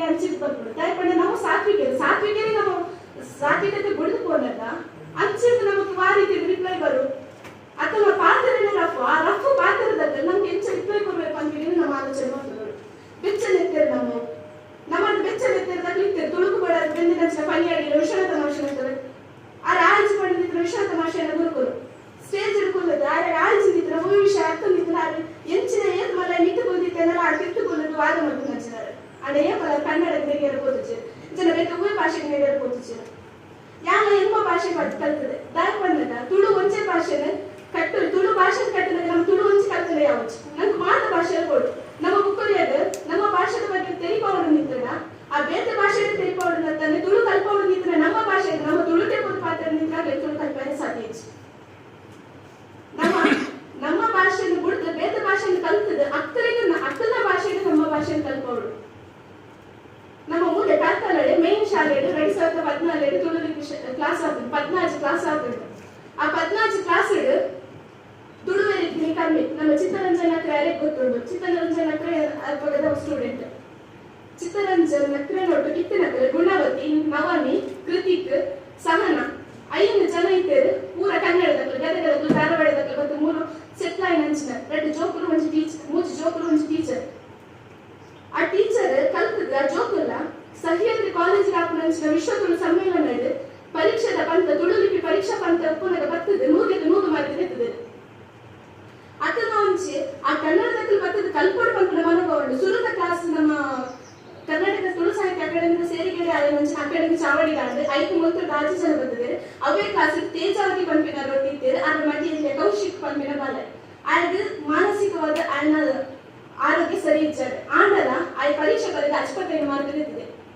ಅಂಚಿನ ಬರ್ಪುಂಡು. ದಾಯೆ ಪಂಡ ನಾವು ಸಾತ್ವಿಕರು. ಸಾತ್ವಿಕರೇ ನಮ್ಮ ಸಾತ್ವಿಕತೆ ಬುಡ್ದು ಪೋನಗ ಅಂಚಿರ್ದ್ ನಮಕ್ ವಾ ರೀತಿ ರಿಪ್ಲೈ ಬರು? ಅಥವಾ ಪಾತೆರನೇ ರಫ್. ಆ ರಫ್ ಪಾತೆರದಾಗ ನಮ್ಗೆ ಎಂಚ ರಿಪ್ಲೈ ಕೊರ್ಬೇಕು ಪನ್ಪಿನ ನಮ್ಮ ಆಲೋಚನೆ ಮಲ್ಪೊಡು. ಬೆಚ್ಚ ನೆತ್ತೆರ್ ನಮ್ಮ ನಮ್ಮನ್ನು ಬೆಚ್ಚ ನೆತ್ತೆರ್ದಾಗ ಇತ್ತೆರ್. ತುಳುಕು ಬಡ ಬೆಂದಿನಂಚಿನ ಪನಿಯಾಡಿ ವಿಶ್ವನಾಥ ಮಾಷನ್. ಆರ್ ಆಳ್ಜಿ ಪಂಡಿತ್ರ ವಿಶ್ವನಾಥ ಮಾಷನ ಗುರುಕುಲು ಸ್ಟೇಜ್ ಕುಲ್ಲದು. ಆರೆ ಆಳ್ಜಿ ನಿತ್ರ ಹೂವು ವಿಷಯ ಅರ್ಥ ನಿತ್ರ. ಆರ್ ಎಂಚಿನ ಏತ್ ಮಲ್ಲ ಮಿತ್ತು ಕುಲ್ದಿತ್ತೆನಲ್ಲ, ಆರ್ ತಿತ್ತು ಕುಲ್ಲದು ವಾದ ಮಲ್ಪುನಂಚಿನಾರ್. ಆಂಡ ಏಪಲ ಕನ್ನಡ ನೆಗೆರ ಪೋತುಜೆರ್, ಜನ ಬೇತೆ ಹೂವೆ ಭಾಷೆಗೆ ನೆಗೆರ ಪೋತುಜೆರ್. ಯಾನ್ಲ ಎನ್ಮ ಭಾಷೆ ಕಲ್ತದೆ. ದಾಯೆ ಪನ್ನಗ ತುಳು ಒಂಜೇ ಭಾಷೆನ ಕಟ್ಟು, ತುಳು ಭಾಷೆ ಕಟ್ಟಿದಾಗ ನಮ್ಮ ತುಳು ಒಂಜಿ ಕಲ್ತನೆ ಯಾವಚ್ಚು. ನಂಗೆ ಮಾತ ಭಾಷೆ ಕೊಡು. ನಮ್ಮ ಬುಕ್ಕರಿಯಾಗ ನಮ್ಮ ಭಾಷೆದ ಬಗ್ಗೆ ತೆರಿಪಾವಡು ನಿಂತಡ, ಆ ಬೇತೆ ಭಾಷೆ ತೆರಿಪಾವಡು ಅಂತಾನೆ ತುಳು ಕಲ್ಪವಡು ನಿಂತರೆ, ನಮ್ಮ ಭಾಷೆ ನಮ್ಮ ತುಳುಟೆ ಪೊದು ಪಾತ್ರ ನಿಂತಾಗ ತುಳು ಕಲ್ಪಾಯ ಸಾಧ್ಯ ಇಜ್ಜಿ. ನಮ್ಮ ನಮ್ಮ ಭಾಷೆಯನ್ನು ಬಿಡ್ದು ಬೇತೆ ಭಾಷೆಯನ್ನು ಕಲ್ತದ ಅಕ್ಕಲಿಗೆ ಅಕ್ಕನ ಭಾಷೆಗೆ ನಮ್ಮ ಭಾಷೆಯನ್ನು ಕಲ್ಪವಡು. ನಮ್ಮ ಮೂಲೆ ಕಾರ್ಕಳಡೆ ಮೇನ್ ಶಾಲೆ 2014 ತುಳು ಕ್ಲಾಸ್ ಆಗ್ತದೆ. 14 ಕ್ಲಾಸ್ ಆಗ್ತದೆ. ಆ 14 ಕ್ಲಾಸ್ ತುಳುವೆರಿ ಕಮ್ಮಿ. ನಮ್ಮ ಚಿತ್ತರಂಜನ್ ಅಕ್ರೆ ಯಾರಿಗೆ ಗೊತ್ತುಂಟು? ಚಿತ್ತರಂಜನ್ ಅಕ್ರೆ ಅಲ್ಪಗದ ಸ್ಟೂಡೆಂಟ್. ಚಿತ್ತರಂಜನ್ ಅಕ್ರೆ ನೋಟು ಕಿತ್ತಿನಕ್ರೆ ಗುಣವತಿ, ನವಮಿ, ಕೃತಿಕ್, ಸಹನ, ಐದು ಜನ ಇತ್ತೇರು. ಪೂರ ಕನ್ನಡದಕ್ಲು, ಗದಗದಕ್ಲು, ಧಾರವಾಡದಕ್ಲು ಮತ್ತು ಮೂರು ಸೆಟ್ಲ್ ಆಯಿನ ಅಂಚಿನ. ಎರಡು ಜೋಕುಲು, ಒಂಜಿ ಟೀಚರ್. ಮೂಜಿ ಜೋಕುಲು, ಒಂಜಿ ಟೀಚರ್. ಆ ಟೀಚರ್ ಕಲ್ತದ ಆ ಜೋಕುಲ್ಲ ಸಹ್ಯಾದ್ರಿ ಕಾಲೇಜ್ ಆಪುನಂಚಿನ ವಿಶ್ವ ತುಳು ಸಮ್ಮೇಳನ ಪರೀಕ್ಷೆದ ಪಂತ, ತುಳು ಲಿಪಿ ಪರೀಕ್ಷಾ ಪಂತ ಉಪ್ಪುನಗ ಬರ್ತದೆ 100ಕ್ಕೆ 100 ಮಾರ್ಕ್ ಎತ್ತುದೆ. ಅತನ ಒಂಜಿ ಆ ಕನ್ನಡದಕ್ಕಲು ಬರ್ತದೆ ಕಲ್ಪೋಡು ಪನ್ಪುನ ಮನೋಭಾವ ಉಂಟು. ಸುರುತ ಕ್ಲಾಸ್ ನಮ್ಮ ಕರ್ನಾಟಕ ತುಳು ಸಾಹಿತ್ಯ ಅಕಾಡೆಮಿದ ಸೇರಿಗೆಡೆ ಆಯಿನ ಒಂಜಿ ಅಕಾಡೆಮಿ ಚಾವಡಿಗಾಂಡ್ ಐಕು ಮುಲ್ತ ಆಜಿ ಜನ ಬರ್ತದೆ. ಅವೇ ಕ್ಲಾಸ್ ತೇಜಾವತಿ ಪನ್ಪಿನ ರೊಟ್ಟಿ ಇತ್ತೇರು. ಅದ್ರ ಮಧ್ಯೆ ಕೌಶಿಕ್ ಪನ್ಪಿನ ಬಾಲೆ. ಆಯ್ದು ಮಾನಸಿಕವಾದ ಆಯ್ನ ಆರೋಗ್ಯ ಸರಿ ಇಚ್ಚಾರೆ. ಆಂಡಲ ಆಯ್ ಪರೀಕ್ಷೆ ಬರೆದ 55 ಮಾರ್ಕ್ ಇತ್ತದೆ.